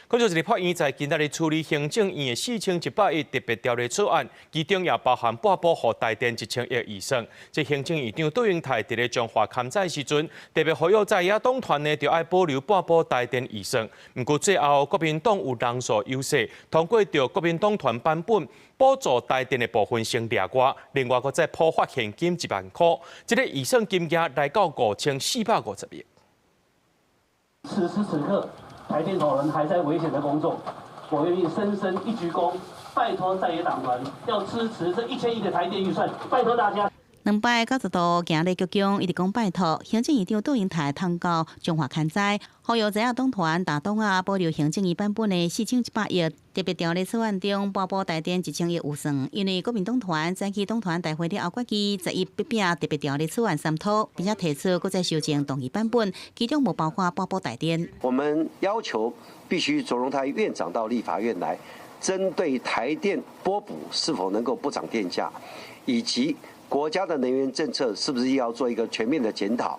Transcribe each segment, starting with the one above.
閣有一个法院在今仔日處理行政院的4100億特別條例草案，其中也包含撥補予台電1000億預算。這行政院長杜英台佇咧彰化勘災時陣，特別呼籲在野黨團呢，著愛保留撥補台電預算。毋過最後國民黨有人數優勢，通過著國民黨團版本補助台電的部分先掠過，另外閣再普發現金1萬箍，這个預算金額來到5450億。此時此刻，台電同仁還在危險的工作，我願意深深一鞠躬，拜託在野黨團要支持這1000億的台電預算，拜託大家。兩擺90度行禮鞠躬，一直講拜託。行政院長杜英台通到彰化勘災，呼籲在野黨團大黨仔保留行政院版本的4100億特別條例草案中，撥補台電1000億預算，因為國民黨團早起黨團大會了後決議十一逼變特別條例草案三拖，並且提出閣再修正動議版本，其中無包括撥補台電。我們要求必須卓榮泰院長到立法院來，針對台電撥補是否能夠不漲電價，以及國家的能源政策是不是要做一個全面的檢討，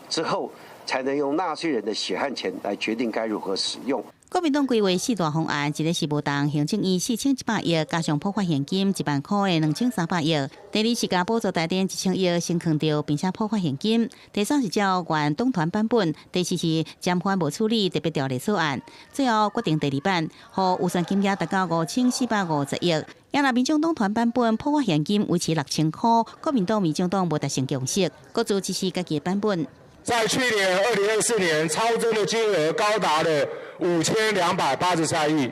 之後才能用納稅人的血汗錢來決定該如何使用。國民黨規劃四大方案，一個是無動行政院4100億，加上普發現金1萬箍的2300億；第二是共補助台電1000億先囥著，並且普發現金；第三是照原黨團版本；第四是暫緩無處理特別條例草案。最後決定第二版，予預算金額達到5450億。也若民眾黨團版本普發現金維持6000箍，國民黨、民進黨無達成共識，各自支持家己的版本。在去年2024年超徵的金額高達了5283億。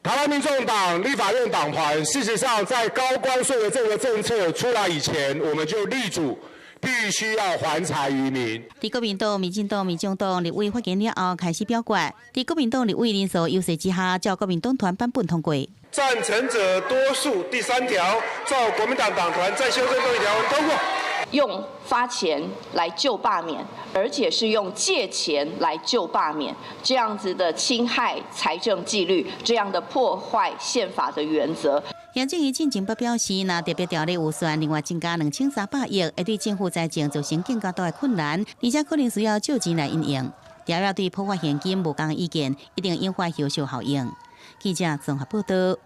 台灣民眾黨立法院黨團，事實上在高關稅的這個政策出來以前，我們就力主必須要還財於民。佇國民黨、民進黨、民眾黨立委發言了後，開始表決。佇國民黨立委人數優勢之下，照國民黨團版本通過。贊成者多數，第三條照國民黨黨團再修正動議條文通過。用發錢來救罷免，而且是用借錢來救罷免，這樣子的侵害財政紀律，這樣的破壞憲法的原則。行政院進前捌表示，若特別條例預算另外增加2300億，會對政府財政造成更加大的困難，而且可能需要借錢來因應。調了對普發現金無仝意見，一定引發後續效應。記者綜合報道。